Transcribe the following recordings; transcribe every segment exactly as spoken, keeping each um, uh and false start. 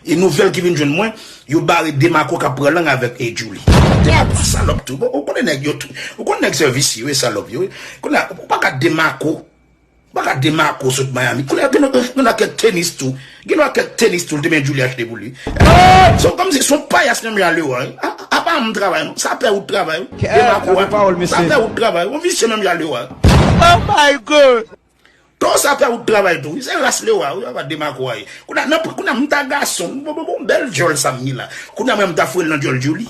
E nouvèl ki vin jwenn mwen, yo bare Demarco k ap pran lang avèk e Djouly. Demarco a salòp tou. Bon, ou konnen nèg yo tou. Ou konnen nèg se visye, wi, salòp yo, wi. Kounye a, ou pa ka Demarco. Ou pa ka Demarco sot Miami. Kounye a, gen, gen kèk tenis tou. Gen kèk tenis tou, li te men Djouly achte pou li. So, kòmsi se yon payas menm jan Leroy, wi. A, a, a pa menm travay, non. Sa pè wout travay, wi. Demarco, wi. Sa pè wout travay, wi. Yon visye menm jan Leroy, wi. Oh my God! Tò sa pè wout travay tou, wi. Se ras Lewa, wi, apa Demarco a ye. Kounye a, nan, kounye a, m ta gason, bon, bon, bon, bèl djòl sa m gen la. Kounye a, mwen, m ta foure l nan djòl Djouly.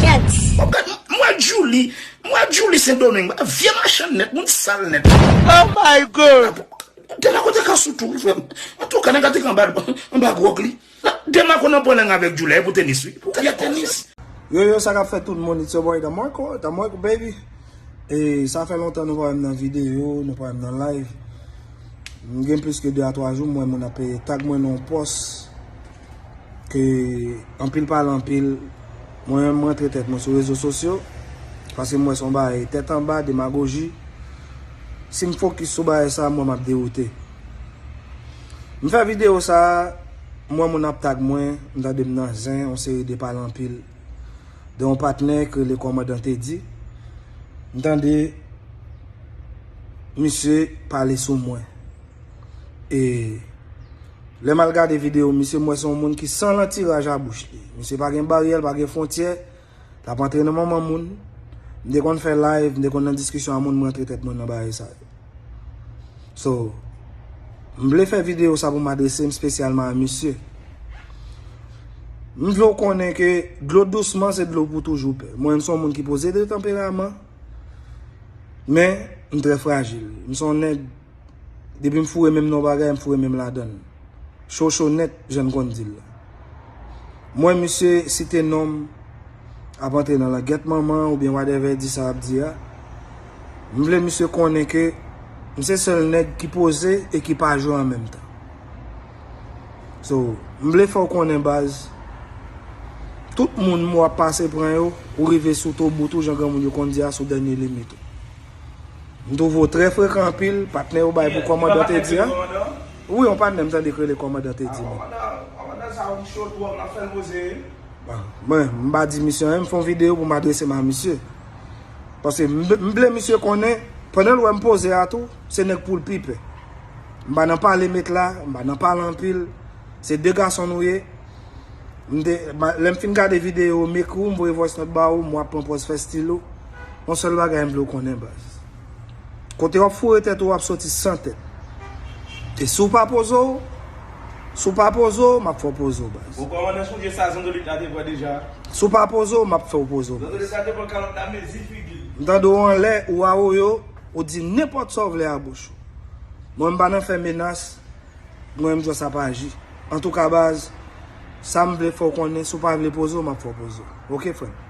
Kèt. Bon, gad, m wè Djouly, m wè Djouly Sendomeng, vye machann nèt, moun sal nèt. Oh my God! Demarco te ka sou tou, wi, frè m. Antouka, nèg la te ka anba, anba gwòg li. Demarco nan pran lang avèk Djouly, e pou tenis, wi. Pou kiyè tenis? Yo, yo, sa k ap fèt tout moun, it's your boy Demarco, Demarco baby. E sa fè lontan nou pa wè m nan videyo, nou pa wè m nan live. M gen plis ke de a twa jou, m wè moun ap tag mwen nan yon pòs ke anpil pale anpil. Mwen menm, m rantre tèt mwen sou rezo sosyo, paske m wè se yon bagay tèt anba, demagoji. Si m fokis sou bagay sa, mwen m ap dewoute. M fè videyo sa, m wè moun ap tag mwen, m tande m nan zen, yon seri de pale anpil. De yon patnè ki rele Kòmandan Teddy. M tande misye pale sou mwen. E lè m al gade videyo misye, m wè se yon moun ki san lantiraj a bouch li. Misye pa gen baryè, l pa gen fwontyè. L ap antre nan manman moun. M te konn fè live, m te konn nan diskisyon a moun, m rantre tèt mwen nan bagay sa yo. So, m vle fè videyo sa pou m adrese m espesyalman a misye. M vle w konnen ke dlo dousman se dlo pou toujou pè. Mwen, m se yon moun ki poze de tanperaman, men m trè frajil. M se yon nèg, depi m foure men m nan yon bagay, m foure men m ladan l. Cho cho nèt, jan n konn di l la. M wè misye site non m ap antre nan langèt manman oubyen whatever di sa ap di a. M vle misye konnen ke m se sèl nèg ki poze e ki pa jwe an menm tan. So, m vle fè w konnen baz, tout moun m wè ap pase pran yo, ou rive sou to bout ou, jan granmoun yo konn di a, sou dènye limit ou. M twouve w trè frekan anpil, patnè yo bay pou Kòmandan Teddy a. Wi, yon patnè m tande k rele Kòmandan Teddy menm. Kòmandan sa yon cho twòp, l ap fè l poze. Bon, mwen, m pa di misye anyen, m fè yon videyo pou m adrese m a misye. Paske m, m vle misye konnen, pandan l wè m poze a tou, se nèg pou l pi pè. M pa nan pale met la, m pa nan pale anpil. Se de gason nou ye. M te, ma, lè m fin gade videyo, m ekri w, m voye voice note ba ou, m w ap pran pòz fè stilo. Yon sèl bagay m vle w konnen, baz. Kote w ap foure tèt ou, w ap soti san tèt. E si w pa poze w, si w pa poze w, m ap fè w poze w, baz. Ou kòmandan sonje sa zandolit la te pran deja. Si w pa poze w, m ap fè w poze w, baz. Zandolit la te pran kalòt la mezi figi l. M tande w anlè, ou awoyo, ou di nenpòt sa w vle a bouch ou. Mwen, m pa nan fè menas, mwen, m jwe sa pa aji. Antouka, baz, sa m vle fè w konnen, si w pa vle poze w, m ap fè w poze w. Oke, frè m?